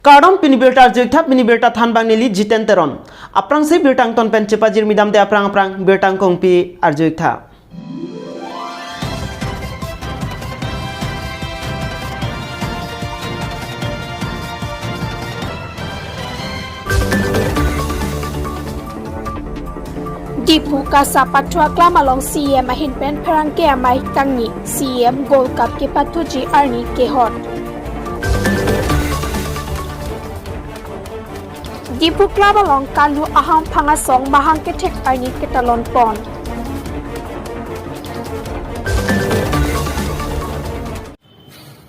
Kardom pini birta jikta pini birta thanbang nili jiten teron. Aprang si birtang ton pen cepajir midam de aprang aprang birtang kongpi arjikta. Dipu kasa patua klamalong CM ahin pen perangke amai tangi CM Gold Cup ke patuji arni kehot. Dipu klamalong kalu ahang pangasong mahang ketek arni ketalon pon.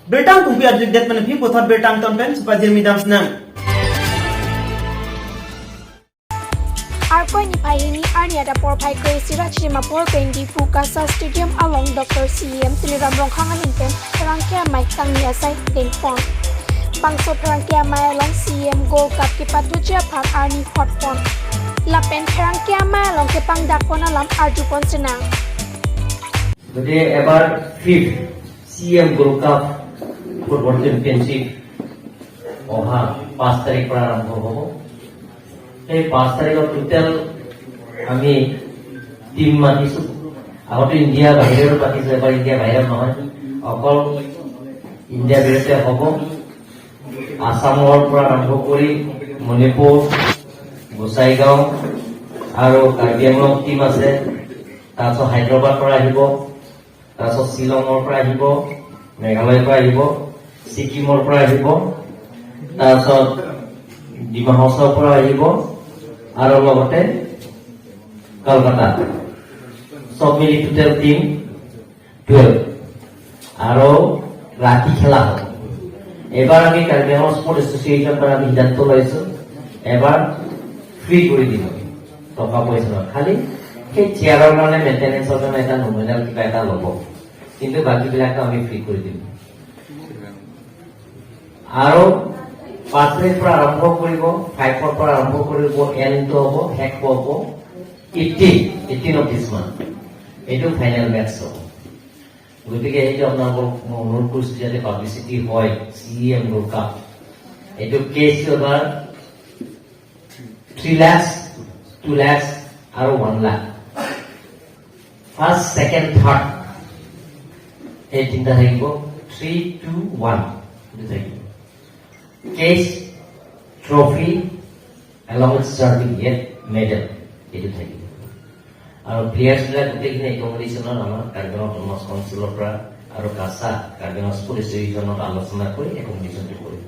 Bertang kongpi arjik det mana pi pothot bertang ton pen supajir midam senang. Arpoi ni phai ni arni ada por phai koi siraj ma por pen Dipu Kasa Stadium along Dr. CM Tiliram Ronghang ahin pen perangke amai tangi asai den pon. Bangso perangke amai along CM Gold Cup ke patuja phak arni hot pon. Lapen perangke amai along ke pangdak pon alam arju pon senang. গতিকে এবাৰ fifth CM Gold Cup football championship অহা 5 তাৰিখৰ পৰা আৰম্ভ হ'ব। সেই 5 তাৰিখত total আমি টিম মাতিছো। আগতে ইণ্ডিয়া বাহিৰৰো পাতিছো, এবাৰ ইণ্ডিয়া বাহিৰত নহয়, অকল ইণ্ডিয়া বিৰুদ্ধে হ'ব। আছামৰ পৰা আৰম্ভ কৰি মণিপুৰ, গোসাইগাঁও আৰু কাৰ্বি আংলং টিম আছে। তাৰপিছত হায়দৰাবাদ পৰা আহিব, তাৰপিছত শ্বিলঙৰ পৰা আহিব, মেঘালয়ৰ পৰা আহিব, ছিকিমৰ পৰা আহিব, তাৰপিছত ডিমা হাছাওৰ পৰা আহিব আৰু লগতে কলকাতা, চব মিলি টোটেল টিম 12 আৰু ৰাতি খেলা হ'ব। এবাৰ আমি কাৰ্বি আংলং স্পৰ্ট এছ'চিয়েশ্যন পৰা আমি সিদ্ধান্ত লৈছো, এবাৰ ফ্ৰী কৰি দিম আমি, টকা পইচা নহয়, খালি সেই চেয়াৰৰ কাৰণে মেইনটেনেন্সৰ কাৰণে এটা নমিনেল কিবা এটা ল'ব, কিন্তু বাকীবিলাকো আমি ফ্ৰী কৰি দিম। আৰু 5 তাৰিখ পৰা আৰম্ভ কৰিব, 5ৰ পৰা আৰম্ভ কৰিব, এণ্ডটো হ'ব, শেষ হ'ব 18 অফ this month. এইটো ফাইনেল মেটচ হ'ব। গতিকে সেইটো আপোনালোকক মই অনুৰোধ কৰিছো যাতে পাব্লিচিটি হয়। চি এম গোল্ড কাপ এইটো কেছ এবাৰ 3 লাখ, 2 লাখ আৰু 1 লাখ, ফাৰ্ষ্ট ছেকেণ্ড থাৰ্ড এই তিনিটা থাকিব, 3 2 1 এইটো থাকিব। Cash trophy along with certificate, medal এইটো থাকিব। আৰু প্লেয়াৰ্ছবিলাক গোটেইখিনি একমডেশ্যনত আমাৰ কাৰ্বি আংলং অট'নমাছ কাউন্সিলৰ পৰা আৰু কাছা কাৰ্বি আংলং স্পৰ্ট এছ'চিয়েশ্যনত আলোচনা কৰি একমডেশ্যনটো কৰিম।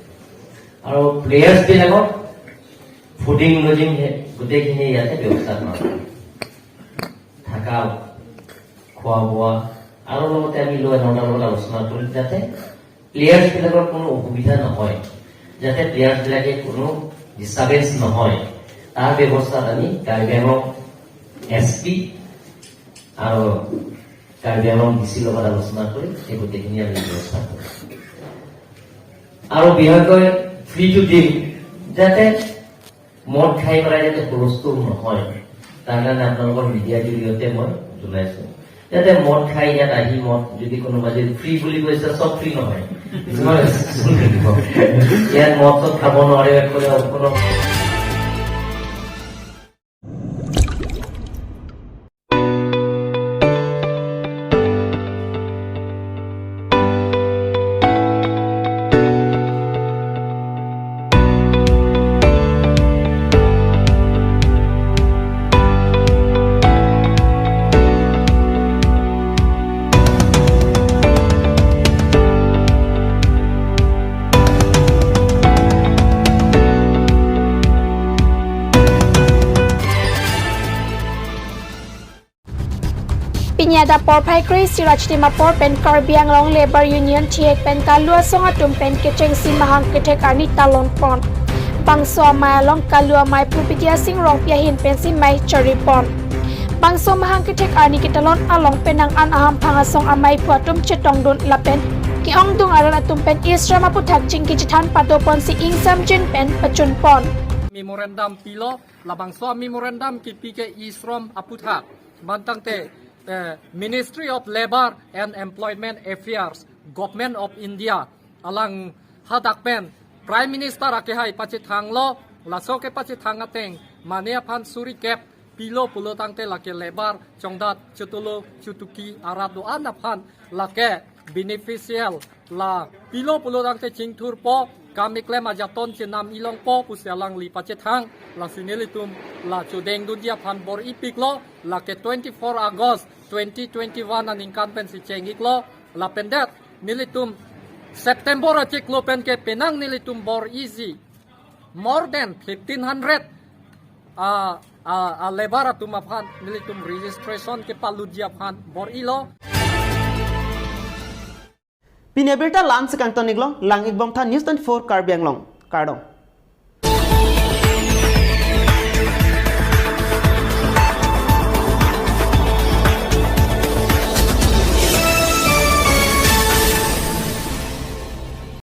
আৰু প্লেয়াৰ্ছবিলাকক ফুডিং লজিং গোটেইখিনি ইয়াতে ব্যৱস্থা কৰা হ'ব, থকা খোৱা বোৱা, আৰু লগতে আমি ল এণ্ড অৰ্ডাৰ লগত আলোচনা কৰিম যাতে প্লেয়াৰ্ছবিলাকৰ কোনো অসুবিধা নহয়, যাতে প্লেয়াৰ্ছবিলাকে কোনো ডিষ্টাৰ্বেঞ্চ নহয়, তাৰ ব্যৱস্থাত আমি কাৰ্বি আংলং এছ পি আৰু কাৰ্বি আংলং ডি চিৰ লগত আলোচনা কৰি এই গোটেইখিনি আমি ব্যৱস্থা কৰিম। আৰু বিশেষকৈ ফ্ৰীটো দিম যাতে মদ খাই পেলাই যাতে হুলস্থুল নহয়, তাৰ কাৰণে আপোনালোকৰ মিডিয়াৰ জৰিয়তে মই জনাইছো, যাতে মদ খাই ইয়াত আহি মদ যদি কোনোবা যদি ফ্ৰী বুলি কৈছে, চব ফ্ৰী নহয়, কিছুমান থাকিব, ইয়াত মদ চদ খাব নোৱাৰে কোনো। Pinyada por phai kri siraj ni ma por pen Karbi Anglong Labor Union thiek pen kalua songa tum pen kecheng si mahang ketek arni talon pon. Bangso mai along kalua mai pupitia sing rong pia hin pen si mai chari pon. Bangso mahang ketek arni ketalon along penang an aham phanga song amai phuatum chetong dun lapen ki ong dung aran atum pen isra ma puthak chingki chithan pato pon si ingsam jin pen pachun pon. Memorandum pilo labangso memorandum ki pike isrom aputha bantangte Ministry of Labor and Employment Affairs, Government of India alang hadakpen Prime Minister ake hai pache thang lo la so ke pache thang ateng mane phan suri cap pilo pulo tangte lake lebar chongdat chutulo chutuki arado ana phan lake beneficial la pilo pulo tangte chingthur po kamiklem ajaton chenam ilong po pusialang li pache thang la sinelitum la chudeng dundia phan bor ipik lo la ke 24 August 2021 aning kan pen si chengik lo la pendet nilitum September achik lo pen ke penang nilitum bor easy more than 1500 a labor atum aphan nilitum registration ke paludia phan bor ilo. Pine birta lan sikang toniklo lang ikbong tha News 24 Karbi Anglong kardong.